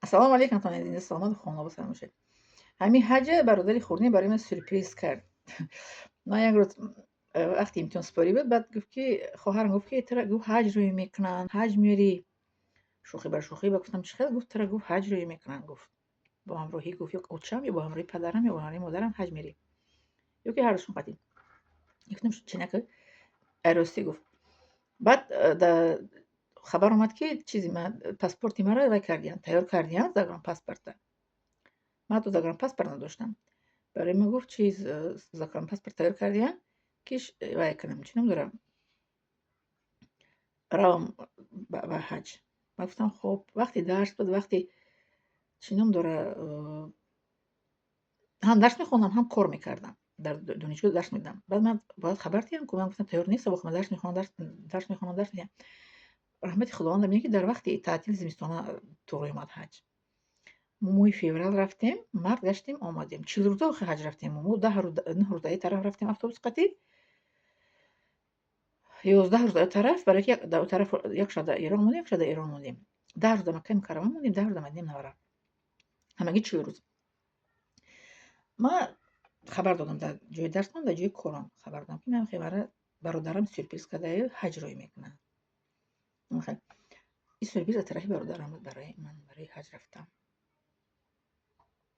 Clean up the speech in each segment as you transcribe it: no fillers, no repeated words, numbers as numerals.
Ассалому алайкум, тонидин саломат, хонобод бошед. Ҳамин ҳаҷа бародари хурдин барои ман сюрприз кард. Ман як рӯз вақти имтиҳонсупорӣ буд, баъд гуфт, ки хоҳарам гуфт, ки тура, гуфт, ҳаҷ рӯй мекунанд, ҳаҷ меёрӣ. Шӯхӣ бар шӯхӣ ба гуфтам: «Чӣ хел?» Гуфт: «Тура, гуфт, ҳаҷ рӯй мекунанд», гуфт. Бо ҳамроҳӣ, гуфт, ё отчам, ё бо ҳамроҳи падарам, ё бо ҳамроҳи модарам ҳаҷ мерӣ. Ё ки ҳардушон қатӣ. Гуфтам: «Чӣ накард?» Ростӣ, гуфт. Баъд хабар омад, ки чизи ман, паспорти маро вай кардиянд, тайёр кардиянд, загранпаспорта. Ман ҳатто загранпаспорт надоштам. Барои ман, гуфт, чиз, загранпаспорт тайёр кардиянд, ки вай кунам, чӣ ном дорам, равам ба ҳаҷ. Ман гуфтам: «Хоб». Вақти дарс буд, вақти, чӣ ном дора, ҳам дарс мехондам, ҳам кор мекардам. Дар донишгоҳ дарс медодам. Баъд ман бояд хабар диҳам, ку ман гуфтам, тайёр нестам, ман дарс мехонам, дарс мехонам, дарс медиҳам. Раҳмати Худованд мебинем, ки дар вақти таътили зимистона туғри омад ҳаҷ. Мо моҳи феврал рафтем, март гаштем, омадем. 40 рӯза охи ҳаҷ рафтем. Мо 10 рӯз, 9 рӯз дар тараф рафтем автобус қатӣ, 11 рӯз дар тараф, барои ки дар тараф як шаб дар Эрон мондем, як шаб дар Эрон мондем. 10 рӯз дар Маккаи Мукаррама мондем, 10 рӯз дар Мадинаи Мунаввара. Ҳамагӣ 40 рӯз. Ман хабар додам дар ҷои дарсам, дар ҷои корам хабар додам, ки ман хебара бародарам сюрприз кардаю ҳаҷ рӯй мекунад. Ин сюрприз аз тарафи бародарам буд барои ман, барои ҳаҷ рафтам.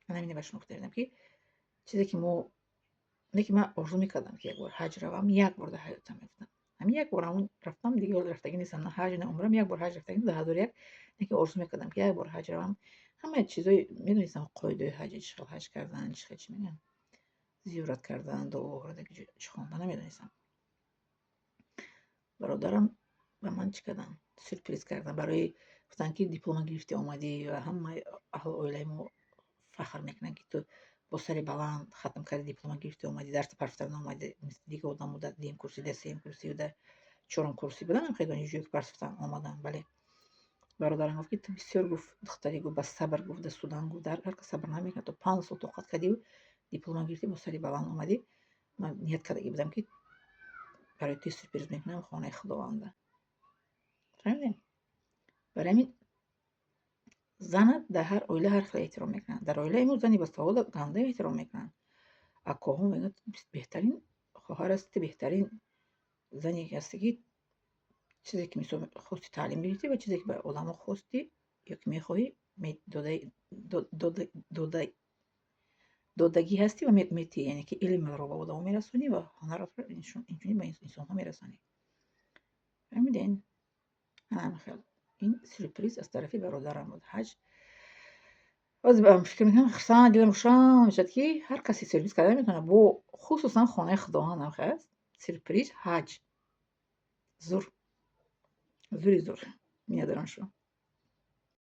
Ман ҳамине ба шумо гуфта будам, ки чизе ки мо не, ки ман орзу мекардам, ки як бор ҳаҷ равам, як бор дар ҳаётам мегуфтам. Ҳамин як бор ҳамон рафтам, дигар рафтагӣ нестам, на ҳаҷ, на умрам, як бор ҳаҷ рафтагӣ 2001, не ки орзу мекардам, ки як бор ҳаҷ равам. Ҳамаи чизои медонистам, қоидаҳои ҳаҷа, чӣ хел ҳаҷ кардан, чӣ хел, чӣ мегӯянд, зиёрат кардан, дуоҳоро чӣ хондан намедонистам. Бародарам ба ман чӣ карданд? Сюрприз карданд. Барои гуфтанд, ки диплома гирифтӣ, омадӣ ва ҳамаи аҳлу оилаи мо фахр мекунанд, ки ту бо сари баланд хатм кардӣ, диплома гирифтӣ, омадӣ, дарси партофта наомадӣ, мисли дигар одамо дар дуюм курсӣ, дар сеюм курсӣ, дар чорум курсӣ буданд, хеле донишҷӯе ки партофтан омаданд. Бале, бародарам гуфт, ки ту бисёр, гуфт, духтари, гуфт, ба сабр, гуфт, дар Судан, гуфт, дар ҳар кас сабр намекунад, ту 5 сол тоқат кардию диплома гирифтӣ, бо сари баланд омадӣ. Ман ният кардагӣ будам, ки барои ту сюрприз мекунам хонаи Худованда. Фаҳмидем? Барои ҳамин занат дар ҳар оила ҳар хел эҳтиром мекунанд. Дар оилаи мо зани басавода ганда эҳтиром мекунанд. Акоҳо мегӯянд: «Беҳтарин хоҳар ҳасти, беҳтарин зане ҳастӣ, ки чизе ки, мисол, хости таълим гирифтӣ ва чизе ки ба одамо хостӣ ё ки мехоҳӣ, додагӣ ҳастӣ ва метиҳӣ, яъне ки илмро ба одамо мерасонӣ ва ҳунарро инчунин ба инсонҳо мерасонӣ». Фаҳмидем? Ҳамин хел. Ин сюрприз аз тарафи бародарам буд, ҳаҷ. Фикр мекунам, хурсанд, дилам рӯшан мешавад, ки ҳар касе сюрприз карда метавонад, бо хусусан хонаи Худованд ҳам ҳаст. Сюрприз ҳаҷ. Зур. Зури зур. Миннатдорам шумо.